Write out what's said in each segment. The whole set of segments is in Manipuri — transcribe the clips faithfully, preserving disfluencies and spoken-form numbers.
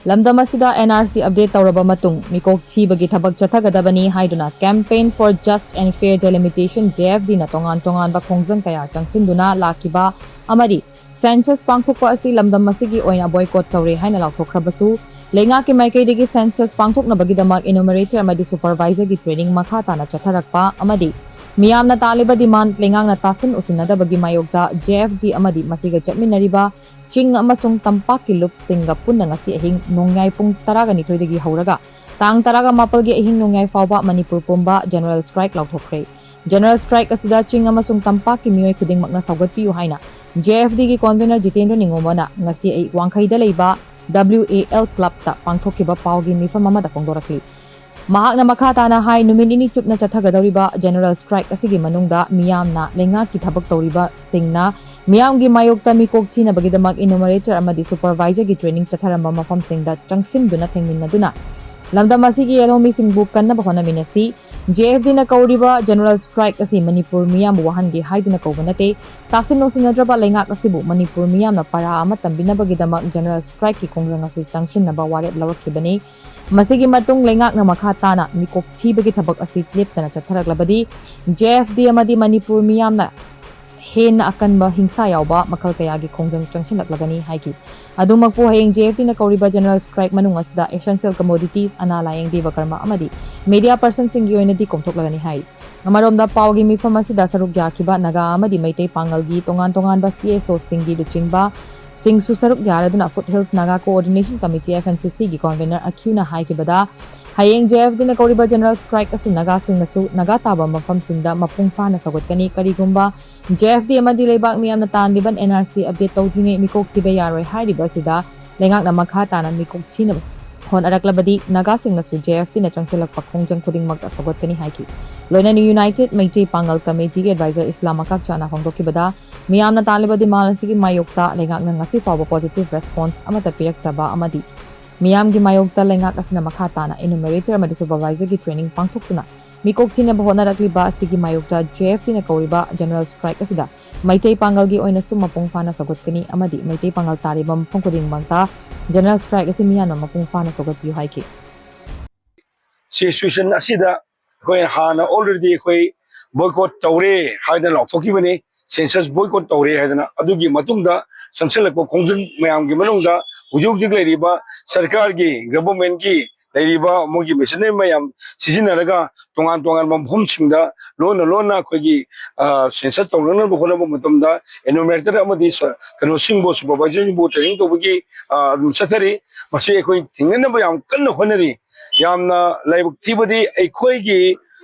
ꯂꯝꯗꯝ ꯑꯁꯤꯗ N R C update ꯇꯧꯔꯕ ꯃꯇꯨꯡ ꯃꯤꯀꯣꯛ ꯊꯤꯕꯒꯤ ꯊꯕꯛ ꯆꯠꯊꯒꯗꯕꯅꯤ ꯍꯥꯏꯗꯨꯅ Campaign for Just and Fair Delimitation, J F D ꯅ ꯇꯣꯉꯥꯟ ꯇꯣꯉꯥꯟꯕ ꯈꯣꯡꯖꯪ ꯀꯌꯥ ꯆꯪꯁꯤꯟꯗꯨꯅ ꯂꯥꯛꯈꯤꯕ ꯑꯃꯗꯤ census ꯄꯥꯡꯊꯣꯛꯄ ꯑꯁꯤ ꯂꯝꯗꯝ ꯑꯁꯤꯒꯤ ꯑꯣꯏꯅ boycott ꯇꯧꯔꯦ ꯍꯥꯏꯅ ꯂꯥꯎꯊꯣꯛꯈ꯭ꯔꯕꯁꯨ, ꯂꯩꯉꯥꯛꯀꯤ ꯃꯥꯏꯀꯩꯗꯒꯤ census ꯄꯥꯡꯊꯣꯛꯅꯕꯒꯤꯗꯃꯛ enumerator ꯑꯃꯗꯤ supervisor ꯒꯤ training ꯃꯈꯥ ꯇꯥꯅ ꯆꯠꯊꯔꯛꯄ ꯑꯃꯗꯤ ꯃꯤꯌꯥꯝꯅ ꯇꯥꯜꯂꯤꯕ demand ꯂꯩꯉꯥꯛꯅ ꯇꯥꯁꯤꯟ ꯎꯁꯤꯟꯅꯗꯕꯒꯤ ꯃꯥꯌꯣꯛꯇ J F D ꯑꯃꯗꯤ ꯃꯁꯤꯒ ꯆꯠꯃꯤꯟꯅꯔꯤꯕ ꯆꯤꯡ ꯑꯃꯁꯨꯡ ꯇꯝꯄꯥꯛꯀꯤ ꯂꯨꯞꯁꯤꯡꯒ ꯄꯨꯟꯅ ꯉꯁꯤ ꯑꯍꯤꯡ ꯅꯣꯡꯌꯥꯏ ꯄꯨꯡ ꯇꯔꯥꯒ ꯅꯤꯊꯣꯏꯗꯒꯤ ꯍꯧꯔꯒ ꯇꯥꯡ ꯇꯔꯥꯒ ꯃꯥꯄꯜꯒꯤ ꯑꯍꯤꯡ ꯅꯣꯡꯌꯥꯏ ꯐꯥꯎꯕ ꯃꯅꯤꯄꯨꯔ ꯄꯨꯝꯕ general strike ꯂꯥꯎꯊꯣꯛꯈ꯭ꯔꯦ꯫ General strike ꯑꯁꯤꯗ ꯆꯤꯡ ꯑꯃꯁꯨꯡ ꯇꯝꯄꯥꯛꯀꯤ ꯃꯤꯑꯣꯏ ꯈꯨꯗꯤꯡꯃꯛꯅ ꯁꯧꯒꯠꯄꯤꯌꯨ ꯍꯥꯏꯅ J F D ꯒꯤ convener ꯖꯤꯇꯦꯟꯗ꯭ꯔ ꯅꯤꯉꯣꯝꯕꯅ ꯉꯁꯤ ꯑꯌꯨꯛ ꯋꯥꯡꯈꯩꯗ ꯂꯩꯕ W A L club ꯇ ꯄꯥꯡꯊꯣꯛꯈꯤꯕ ꯄꯥꯎꯒꯤ ꯃꯤꯐꯝ ꯑꯃꯗ ꯐꯣꯡꯗꯣꯔꯛꯂꯤ꯫ ꯃꯍꯥꯛꯅ ꯃꯈꯥ ꯇꯥꯅ ꯍꯥꯏ, ꯅꯨꯃꯤꯠ ꯅꯤꯅꯤ ꯆꯨꯞꯅ ꯆꯠꯊꯒꯗꯧꯔꯤꯕ general strike ꯑꯁꯤꯒꯤ ꯃꯅꯨꯡꯗ ꯃꯤꯌꯥꯝꯅ ꯂꯩꯉꯥꯛꯀꯤ ꯊꯕꯛ ꯇꯧꯔꯤꯕꯁꯤꯡꯅ ꯃꯤꯌꯥꯝꯒꯤ ꯃꯥꯌꯣꯛꯇ ꯃꯤꯀꯣꯛ ꯊꯤꯅꯕꯒꯤꯗꯃꯛ enumerator ꯑꯃꯗꯤ supervisor ꯒꯤ training ꯆꯠꯊꯔꯝꯕ ꯃꯐꯝꯁꯤꯡꯗ ꯆꯪꯁꯤꯟꯗꯨꯅ ꯊꯦꯡꯃꯤꯟꯅꯗꯨꯅ ꯂꯝꯗꯝ ꯑꯁꯤꯒꯤ ꯌꯦꯜꯍꯧꯃꯤꯁꯤꯡꯕꯨ ꯀꯟꯅꯕ ꯍꯣꯠꯅꯃꯤꯟꯅꯁꯤ꯫ J F D ꯅ ꯀꯧꯔꯤꯕ general strike ꯑꯁꯤ ꯃꯅꯤꯄꯨꯔ ꯃꯤꯌꯥꯝꯕꯨ ꯋꯥꯍꯟꯒꯦ ꯍꯥꯏꯗꯨꯅ ꯀꯧꯕ ꯅꯠꯇꯦ꯫ ꯇꯥꯁꯤꯟ ꯎꯁꯤꯟꯅꯗ꯭ꯔꯕ ꯂꯩꯉꯥꯛ ꯑꯁꯤꯕꯨ ꯃꯅꯤꯄꯨꯔ ꯃꯤꯌꯥꯝꯅ ꯄꯔꯥ ꯑꯃ ꯇꯝꯕꯤꯅꯕꯒꯤꯗꯃꯛ general strike ꯀꯤ ꯈꯣꯡꯖꯪ ꯑꯁꯤ ꯆꯪꯁꯤꯟꯅꯕ ꯋꯥꯔꯦꯞ ꯂꯧꯔꯛꯈꯤꯕꯅꯤ꯫ ꯃꯁꯤꯒꯤ ꯃꯇꯨꯡ ꯂꯩꯉꯥꯛꯅ ꯃꯈꯥ ꯇꯥꯅ ꯃꯤꯀꯣꯛ ꯊꯤꯕꯒꯤ ꯊꯕꯛ ꯑꯁꯤ ꯂꯦꯞꯇꯅ ꯆꯠꯊꯔꯛꯂꯕꯗꯤ J F D ꯑꯃꯗꯤ ꯃꯅꯤꯄꯨꯔ ꯃꯤꯌꯥꯝꯅ ꯍꯦꯟꯅ ꯑꯀꯟꯕ ꯍꯤꯡꯁꯥ ꯌꯥꯎꯕ ꯃꯈꯜ ꯀꯌꯥꯒꯤ ꯈꯣꯡꯖꯪ ꯆꯪꯁꯤꯜꯂꯛꯂꯒꯅꯤ ꯍꯥꯏꯈꯤ꯫ ꯑꯗꯨꯃꯛꯄꯨ ꯍꯌꯦꯡ J F D ꯅ ꯀꯧꯔꯤꯕ general strike ꯃꯅꯨꯡ ꯑꯁꯤꯗ essential commodities, ꯑꯅꯥ ꯂꯥꯌꯦꯡ, ꯗꯦꯕ ꯀꯔꯃ ꯑꯃꯗꯤ media person ꯁꯤꯡꯒꯤ ꯑꯣꯏꯅꯗꯤ ꯀꯣꯝꯊꯣꯛꯂꯒꯅꯤ ꯍꯥꯏ꯫ ꯑꯃꯔꯣꯝꯗ ꯄꯥꯎꯒꯤ ꯃꯤꯐꯝ ꯑꯁꯤꯗ ꯁꯔꯨꯛ ꯌꯥꯈꯤꯕ ꯅꯥꯒꯥ ꯑꯃꯗꯤ ꯃꯩꯇꯩ ꯄꯥꯉꯜꯒꯤ ꯇꯣꯉꯥꯟ ꯇꯣꯉꯥꯟꯕ C S O ꯁꯤꯡꯒꯤ ꯂꯨꯆꯤꯡꯕ ꯁꯤꯡꯁꯨ ꯁꯔꯨꯛ ꯌꯥꯔꯗꯨꯅ Foothills Naga Coordination Committee, F N C C ꯒꯤ convener ꯑꯈ꯭ꯌꯨꯅ ꯍꯥꯏꯈꯤꯕꯗ, ꯍꯌꯦꯡ J F D ꯅ ꯀꯧꯔꯤꯕ general strike ꯑꯁꯤ ꯅꯥꯒꯥꯁꯤꯡꯅꯁꯨ ꯅꯥꯒꯥ ꯇꯥꯕ ꯃꯐꯝꯁꯤꯡꯗ ꯃꯄꯨꯡ ꯐꯥꯅ ꯁꯧꯒꯠꯀꯅꯤ꯫ ꯀꯔꯤꯒꯨꯝꯕ J F D ꯑꯃꯗꯤ ꯂꯩꯕꯥꯛ ꯃꯤꯌꯥꯝꯅ ꯇꯥꯟꯂꯤꯕ N R C update ꯇꯧꯗ꯭ꯔꯤꯉꯩ ꯃꯤꯀꯣꯛ ꯊꯤꯕ ꯌꯥꯔꯣꯏ ꯍꯥꯏꯔꯤꯕ ꯑꯁꯤꯗ ꯂꯩꯉꯥꯛꯅ ꯃꯈꯥ ꯇꯥꯅ ꯃꯤꯀꯣꯛ ꯊꯤꯅꯕ ꯍꯣꯠꯅꯔꯛꯂꯕꯗꯤ ꯅꯥꯒꯥꯁꯤꯡꯅꯁꯨ J F D ꯅ ꯆꯪꯁꯤꯜꯂꯛꯄ ꯈꯣꯡꯖꯪ ꯈꯨꯗꯤꯡꯃꯛꯇ ꯁꯧꯒꯠꯀꯅꯤ ꯍꯥꯏꯈꯤ꯫ ꯂꯣꯏꯅꯅ United ꯃꯩꯇꯩ ꯄꯥꯉꯜ ꯀꯃꯤꯇꯤꯒꯤ advisor ꯏꯁꯂꯥꯝ ꯃꯀꯥꯛꯆꯥꯅ ꯐꯣꯡꯗꯣꯛꯈꯤꯕꯗ, ꯃꯤꯌꯥꯝꯅ ꯇꯥꯜꯂꯤꯕ demand ꯑꯁꯤꯒꯤ ꯃꯥꯌꯣꯛꯇ ꯂꯩꯉꯥꯛꯅ ꯉꯁꯤ ꯐꯥꯎꯕ positive response ꯑꯃꯠꯇ ꯄꯤꯔꯛꯇꯕ ꯑꯃꯗꯤ ꯃꯤꯌꯥꯝꯒꯤ ꯃꯥꯌꯣꯛꯇ ꯂꯩꯉꯥꯛ ꯑꯁꯤꯅ ꯃꯈꯥ ꯇꯥꯅ enumerator ꯑꯃꯗꯤ supervisor ꯒꯤ training ꯄꯥꯡꯊꯣꯛꯇꯨꯅ ꯃꯤꯀꯣꯛ ꯊꯤꯅꯕ ꯍꯣꯠꯅꯔꯛꯂꯤꯕ ꯑꯁꯤꯒꯤ ꯃꯥꯌꯣꯛꯇ J F T ꯅ ꯀꯧꯔꯤꯕ General Strike ꯑꯁꯤꯗ ꯃꯩꯇꯩ ꯄꯥꯉꯜꯒꯤ ꯑꯣꯏꯅꯁꯨ ꯃꯄꯨꯡ ꯐꯥꯅ ꯁꯧꯒꯠꯀꯅꯤ ꯑꯃꯗꯤ ꯃꯩꯇꯩ ꯄꯥꯉꯜ ꯇꯥꯔꯤꯕ ꯃꯐꯝ ꯈꯨꯗꯤꯡꯃꯛꯇ General Strike ꯑꯁꯤ ꯃꯤꯌꯥꯝꯅ ꯃꯄꯨꯡ ꯐꯥꯅ ꯁꯧꯒꯠꯄꯤꯌꯨ ꯍꯥꯏꯈꯤ꯫ Situation ꯑꯁꯤꯗ ꯑꯩꯈꯣꯏ ꯍꯥꯟꯅ already ꯑꯩꯈꯣꯏ boycott ꯇꯧꯔꯦ ꯍꯥꯏꯗꯅ ꯂꯥꯎꯊꯣꯛꯈꯤꯕꯅꯤ꯫ Census boycott ꯇꯧꯔꯦ ꯍꯥꯏꯗꯅ꯫ ꯑꯗꯨꯒꯤ ꯃꯇꯨꯡꯗ ꯆꯪꯁꯤꯜꯂꯛꯄ ꯈꯣꯡꯖꯪ ꯃꯌꯥꯝꯒꯤ ꯃꯅꯨꯡꯗ ꯍꯧꯖꯤꯛ ꯍꯧꯖꯤꯛ ꯂꯩꯔꯤꯕ ꯁꯔꯀꯥꯔꯒꯤ, government ꯀꯤ ꯂꯩꯔꯤꯕ ꯃꯣꯏꯒꯤ machinery ꯃꯌꯥꯝ ꯁꯤꯖꯤꯟꯅꯔꯒ ꯇꯣꯉꯥꯟ ꯇꯣꯉꯥꯟꯕ ꯃꯐꯝꯁꯤꯡꯗ ꯂꯣꯟꯅ ꯂꯣꯟꯅ ꯑꯩꯈꯣꯏꯒꯤ census ꯇꯧꯅꯅꯕ ꯍꯣꯠꯅꯕ ꯃꯇꯝꯗ enumerator ꯑꯃꯗꯤ ꯀꯩꯅꯣꯁꯤꯡꯕꯨ, supervisor ꯁꯤꯡꯕꯨ training ꯇꯧꯕꯒꯤ ꯑꯗꯨꯝ ꯆꯠꯊꯔꯤ꯫ ꯃꯁꯤ ꯑꯩꯈꯣꯏ ꯊꯤꯡꯅꯅꯕ ꯌꯥꯝ ꯀꯟꯅ ꯍꯣꯠꯅꯔꯤ꯫ ꯌꯥꯝꯅ ꯂꯥꯏꯕꯛ ꯊꯤꯕꯗꯤ ꯑꯩꯈꯣꯏꯒꯤ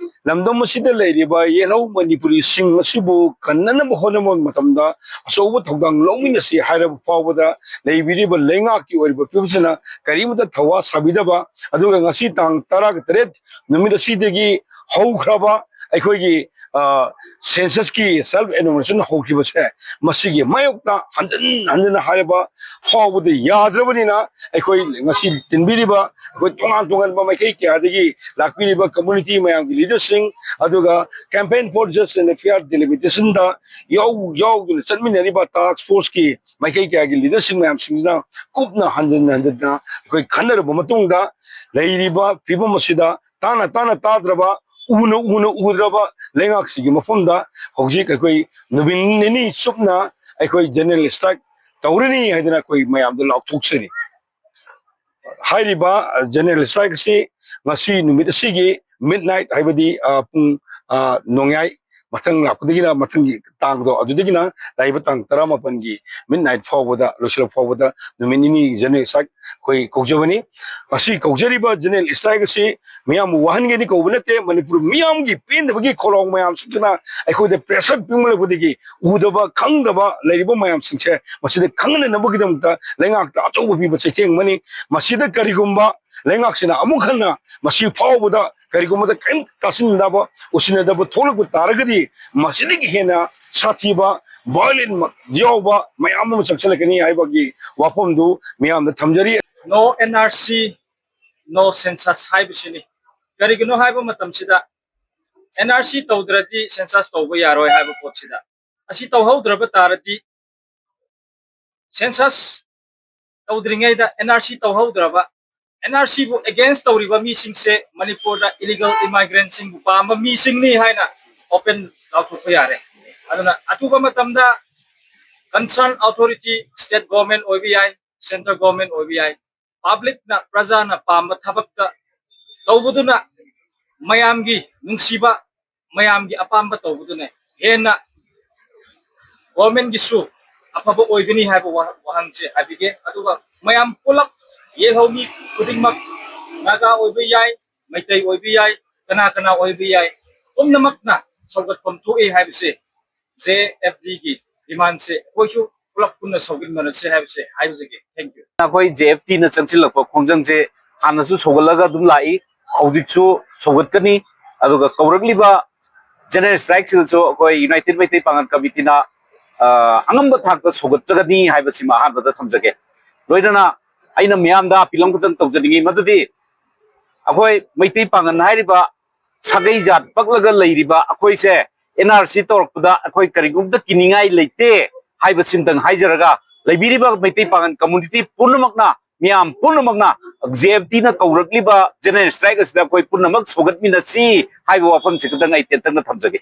ꯂꯝꯗꯝ ꯑꯁꯤꯗ ꯂꯩꯔꯤꯕ ꯌꯦꯜꯍꯧ ꯃꯅꯤꯄꯨꯔꯤꯁꯤꯡ ꯑꯁꯤꯕꯨ ꯀꯟꯅꯅꯕ ꯍꯣꯠꯅꯕ ꯃꯇꯝꯗ ꯑꯆꯧꯕ ꯊꯧꯗꯥꯡ ꯂꯧꯃꯤꯟꯅꯁꯤ ꯍꯥꯏꯔꯕ ꯐꯥꯎꯕꯗ ꯂꯩꯕꯤꯔꯤꯕ ꯂꯩꯉꯥꯛꯀꯤ ꯑꯣꯏꯔꯤꯕ ꯐꯤꯕꯝꯁꯤꯅ ꯀꯔꯤꯃꯠꯇ ꯊꯧꯋꯥ ꯁꯥꯕꯤꯗꯕ, ꯑꯗꯨꯒ ꯉꯁꯤ ꯇꯥꯡ ꯇꯔꯥꯒ ꯇꯔꯦꯠ ꯅꯨꯃꯤꯠ ꯑꯁꯤꯗꯒꯤ ꯍꯧꯈ꯭ꯔꯕ ꯑꯩꯈꯣꯏꯒꯤ census ꯀꯤ self enumeration ꯍꯧꯈꯤꯕꯁꯦ, ꯃꯁꯤꯒꯤ ꯃꯥꯌꯣꯛꯇ ꯍꯟꯖꯤꯟ ꯍꯟꯖꯤꯟꯅ ꯍꯥꯏꯔꯕ ꯐꯥꯎꯕꯗ ꯌꯥꯗ꯭ꯔꯕꯅꯤꯅ ꯑꯩꯈꯣꯏ ꯉꯁꯤ ꯇꯤꯟꯕꯤꯔꯤꯕ ꯑꯩꯈꯣꯏ ꯇꯣꯉꯥꯟ ꯇꯣꯉꯥꯟꯕ ꯃꯥꯏꯀꯩ ꯀꯌꯥꯗꯒꯤ ꯂꯥꯛꯄꯤꯔꯤꯕ community ꯃꯌꯥꯝꯒꯤ leader ꯁꯤꯡ, ꯑꯗꯨꯒ Campaign for Just and Fair Delimitation ꯗ ꯌꯥꯎ-, ꯌꯥꯎꯗꯨꯅ ꯆꯠꯃꯤꯟꯅꯔꯤꯕ task force ꯀꯤ ꯃꯥꯏꯀꯩ ꯀꯌꯥꯒꯤ leader ꯁꯤꯡ ꯃꯌꯥꯝꯁꯤꯡꯁꯤꯅ ꯀꯨꯞꯅ ꯍꯟꯖꯤꯟ ꯍꯟꯖꯤꯟꯅ ꯑꯩꯈꯣꯏ ꯈꯟꯅꯔꯕ ꯃꯇꯨꯡꯗ ꯂꯩꯔꯤꯕ ꯐꯤꯕꯝ ꯑꯁꯤꯗ ꯇꯥꯅ ꯇꯥꯅ ꯇꯥꯗ꯭ꯔꯕ, ꯎꯅ ꯎꯅ ꯎꯗ꯭ꯔꯕ ꯂꯩꯉꯥꯛꯁꯤꯒꯤ ꯃꯐꯝꯗ ꯍꯧꯖꯤꯛ ꯑꯩꯈꯣꯏ ꯅꯨꯃꯤꯠ ꯅꯤꯅꯤ ꯆꯨꯞꯅ ꯑꯩꯈꯣꯏ general strike ꯇꯧꯔꯅꯤ ꯍꯥꯏꯗꯅ ꯑꯩꯈꯣꯏ ꯃꯌꯥꯝꯗ ꯂꯥꯎꯊꯣꯛꯆꯔꯤ꯫ ꯍꯥꯏꯔꯤꯕ general strike ꯑꯁꯤ ꯉꯁꯤ ꯅꯨꯃꯤꯠ ꯑꯁꯤꯒꯤ midnight, ꯍꯥꯏꯕꯗꯤ ꯄꯨꯡ ꯅꯣꯡꯌꯥꯏ, ꯃꯊꯪ ꯂꯥꯛꯄꯗꯒꯤꯅ ꯃꯊꯪꯒꯤ ꯇꯥꯡꯗꯣ, ꯑꯗꯨꯗꯒꯤꯅ ꯂꯥꯛꯏꯕ ꯇꯥꯡ ꯇꯔꯥꯃꯥꯄꯟꯒꯤ midnight ꯐꯥꯎꯕꯗ, ꯂꯣꯏꯁꯤꯜꯂꯛ ꯐꯥꯎꯕꯗ ꯅꯨꯃꯤꯠ ꯅꯤꯅꯤ general strike ꯑꯩꯈꯣꯏ ꯀꯧꯖꯕꯅꯤ꯫ ꯃꯁꯤ ꯀꯧꯖꯔꯤꯕ general strike ꯑꯁꯤ ꯃꯤꯌꯥꯝꯕꯨ ꯋꯥꯍꯟꯒꯦꯅ ꯀꯧꯕ ꯅꯠꯇꯦ꯫ ꯃꯅꯤꯄꯨꯔ ꯃꯤꯌꯥꯝꯒꯤ ꯄꯦꯟꯗꯕꯒꯤ ꯈꯣꯜꯂꯥꯎ ꯃꯌꯥꯝꯁꯤꯡꯁꯤꯅ ꯑꯩꯈꯣꯏꯗ pressure ꯄꯤꯃꯜꯂꯛꯄꯗꯒꯤ ꯎꯗꯕ ꯈꯪꯗꯕ ꯂꯩꯔꯤꯕ ꯃꯌꯥꯝꯁꯤꯡꯁꯦ ꯃꯁꯤꯗ ꯈꯪꯍꯟꯅꯅꯕꯒꯤꯗꯃꯛꯇ ꯂꯩꯉꯥꯛꯇ ꯑꯆꯧꯕ ꯄꯤꯕ ꯆꯩꯊꯦꯡ ꯑꯃꯅꯤ꯫ ꯃꯁꯤꯗ ꯀꯔꯤꯒꯨꯝꯕ ꯂꯩꯉꯥꯛꯁꯤꯅ ꯑꯃꯨꯛ ꯍꯟꯅ ꯃꯁꯤ ꯐꯥꯎꯕꯗ ꯀꯔꯤꯒꯨꯝꯕꯗ ꯀꯔꯤꯝ ꯇꯥꯁꯤꯟꯅꯗꯕ, ꯎꯁꯤꯟꯅꯗꯕ ꯊꯣꯛꯂꯛꯄ ꯇꯥꯔꯒꯗꯤ ꯃꯁꯤꯗꯒꯤ ꯍꯦꯟꯅ ꯁꯥꯊꯤꯕ violent ꯌꯥꯎꯕ ꯃꯌꯥꯝ ꯑꯃ ꯆꯪꯁꯤꯜꯂꯛꯀꯅꯤ ꯍꯥꯏꯕꯒꯤ ꯋꯥꯐꯝꯗꯨ ꯃꯤꯌꯥꯝꯗ ꯊꯝꯖꯔꯤ꯫ No N R C, no census ꯍꯥꯏꯕꯁꯤꯅꯤ꯫ ꯀꯔꯤꯒꯤꯅꯣ ꯍꯥꯏꯕ ꯃꯇꯝꯁꯤꯗ ꯑꯦꯟ ꯑꯥꯔ ꯁꯤ ꯇꯧꯗ꯭ꯔꯗꯤ ꯁꯦꯟꯁꯁ ꯇꯧꯕ ꯌꯥꯔꯣꯏ ꯍꯥꯏꯕ ꯄꯣꯠꯁꯤꯗ, ꯑꯁꯤ ꯇꯧꯍꯧꯗ꯭ꯔꯕ ꯇꯥꯔꯗꯤ, ꯁꯦꯟꯁꯁ ꯇꯧꯗ꯭ꯔꯤꯉꯩꯗ ꯑꯦꯟ ꯑꯥꯔ ꯁꯤ ꯇꯧꯍꯧꯗ꯭ꯔꯕ, ꯑꯦꯟ ꯑꯥꯔ ꯁꯤꯕꯨ ꯑꯦꯒꯦꯟꯁ ꯇꯧꯔꯤꯕ ꯃꯤꯁꯤꯡꯁꯦ ꯃꯅꯤꯄꯨꯔꯗ ꯏꯂꯤꯒꯦꯜ ꯏꯃꯥꯏꯒ꯭ꯔꯦꯟꯁꯤꯡꯕꯨ ꯄꯥꯝꯕ ꯃꯤꯁꯤꯡꯅꯤ ꯍꯥꯏꯅ ꯑꯣꯄꯦꯟ ꯂꯥꯎꯊꯣꯛꯄ ꯌꯥꯔꯦ꯫ ꯑꯗꯨꯅ ꯑꯊꯨꯕ ꯃꯇꯝꯗ ꯀꯟꯁꯔꯟ ꯑꯣꯊꯣꯔꯤꯇꯤ, ꯁ꯭ꯇꯦꯠ ꯒꯣꯔꯃꯦꯟ ꯑꯣꯏꯕ ꯌꯥꯏ, ꯁꯦꯟꯇ꯭ꯔꯦꯜ ꯒꯣꯔꯃꯦꯟ ꯑꯣꯏꯕ ꯌꯥꯏ, ꯄꯕ꯭ꯂꯤꯛꯅ, ꯄ꯭ꯔꯖꯥꯅ ꯄꯥꯝꯕ ꯊꯕꯛꯇ ꯇꯧꯕꯗꯨꯅ, ꯃꯌꯥꯝꯒꯤ ꯅꯨꯡꯁꯤꯕ, ꯃꯌꯥꯝꯒꯤ ꯑꯄꯥꯝꯕ ꯇꯧꯕꯗꯨꯅ ꯍꯦꯟꯅ ꯒꯣꯔꯃꯦꯟꯒꯤꯁꯨ ꯑꯐꯕ ꯑꯣꯏꯒꯅꯤ ꯍꯥꯏꯕ ꯋꯥ-, ꯋꯥꯍꯪꯁꯦ ꯍꯥꯏꯕꯤꯒꯦ꯫ ꯑꯗꯨꯒ ꯃꯌꯥꯝ ꯄꯨꯂꯞ, ꯌꯦꯜꯍꯧꯃꯤ ꯈꯨꯗꯤꯡꯃꯛ, ꯅꯥꯒꯥ ꯑꯣꯏꯕ ꯌꯥꯏ, ꯃꯩꯇꯩ ꯑꯣꯏꯕ ꯌꯥꯏ, ꯀꯅꯥ ꯀꯅꯥ ꯑꯣꯏꯕ ꯌꯥꯏ, ꯄꯨꯝꯅꯃꯛꯅ ꯁꯧꯒꯠꯐꯝ ꯊꯣꯛꯏ ꯍꯥꯏꯕꯁꯦ ꯖꯦ ꯑꯦꯐ ꯗꯤꯒꯤ ꯗꯤꯃꯥꯟꯁꯦ ꯑꯩꯈꯣꯏꯁꯨ ꯄꯨꯂꯞ ꯄꯨꯟꯅ ꯁꯧꯒꯠꯃꯤꯟꯅꯁꯦ ꯍꯥꯏꯕꯁꯦ ꯍꯥꯏꯖꯒꯦ꯫ Thank you꯫ ꯑꯩꯈꯣꯏ ꯖꯦ ꯑꯦꯐ ꯗꯤꯅ ꯆꯪꯁꯤꯜꯂꯛꯄ ꯈꯣꯡꯖꯪꯁꯦ ꯍꯥꯟꯅꯁꯨ ꯁꯧꯒꯠꯂꯒ ꯑꯗꯨꯝ ꯂꯥꯛꯏ, ꯍꯧꯖꯤꯛꯁꯨ ꯁꯧꯒꯠꯀꯅꯤ꯫ ꯑꯗꯨꯒ ꯀꯧꯔꯛꯂꯤꯕ ꯖꯦꯅꯔꯦꯜ ꯁ꯭ꯇ꯭ꯔꯥꯏꯛꯁꯤꯗꯁꯨ ꯑꯩꯈꯣꯏ ꯌꯨꯅꯥꯏꯇꯦꯗ ꯃꯩꯇꯩ ꯄꯥꯡꯒꯜ ꯀꯃꯤꯇꯤꯅ, ꯑ, ꯑꯉꯝꯕ ꯊꯥꯛꯇ ꯁꯧꯒꯠꯆꯒꯅꯤ ꯍꯥꯏꯕꯁꯤꯃ ꯑꯍꯥꯟꯕꯗ ꯊꯝꯖꯒꯦ꯫ ꯂꯣꯏꯅꯅ ꯑꯩꯅ ꯃꯤꯌꯥꯝꯗ ꯑꯄꯤꯜ ꯑꯃꯈꯛꯇꯪ ꯇꯧꯖꯅꯤꯡꯉꯤ, ꯃꯗꯨꯗꯤ ꯑꯩꯈꯣꯏ ꯃꯩꯇꯩ ꯄꯥꯡꯒꯜ ꯍꯥꯏꯔꯤꯕ ꯁꯥꯒꯩ ꯖꯥꯠ ꯄꯛꯂꯒ ꯂꯩꯔꯤꯕ ꯑꯩꯈꯣꯏꯁꯦ ꯑꯦꯟ ꯑꯥꯔ ꯁꯤ ꯇꯧꯔꯛꯄꯗ ꯑꯩꯈꯣꯏ ꯀꯔꯤꯒꯨꯝꯇ ꯀꯤꯅꯤꯡꯉꯥꯏ ꯂꯩꯇꯦ ꯍꯥꯏꯕꯁꯤꯃꯇꯪ ꯍꯥꯏꯖꯔꯒ, ꯂꯩꯕꯤꯔꯤꯕ ꯃꯩꯇꯩ ꯄꯥꯡꯒꯜ ꯀꯝꯃꯨꯅꯤꯇꯤ ꯄꯨꯝꯅꯃꯛꯅ, ꯃꯤꯌꯥꯝ ꯄꯨꯝꯅꯃꯛꯅ ꯖꯦ ꯑꯦꯐ ꯗꯤꯅ ꯀꯧꯔꯛꯂꯤꯕ ꯖꯦꯅꯔꯦꯜ ꯁ꯭ꯇ꯭ꯔꯥꯏꯛ ꯑꯁꯤꯗ ꯑꯩꯈꯣꯏ ꯄꯨꯝꯅꯃꯛ ꯁꯧꯒꯠꯃꯤꯟꯅꯁꯤ ꯍꯥꯏꯕ ꯋꯥꯐꯝꯁꯤ ꯈꯛꯇꯪ ꯑꯩ ꯇꯦꯟꯇꯛꯅ ꯊꯝꯖꯒꯦ꯫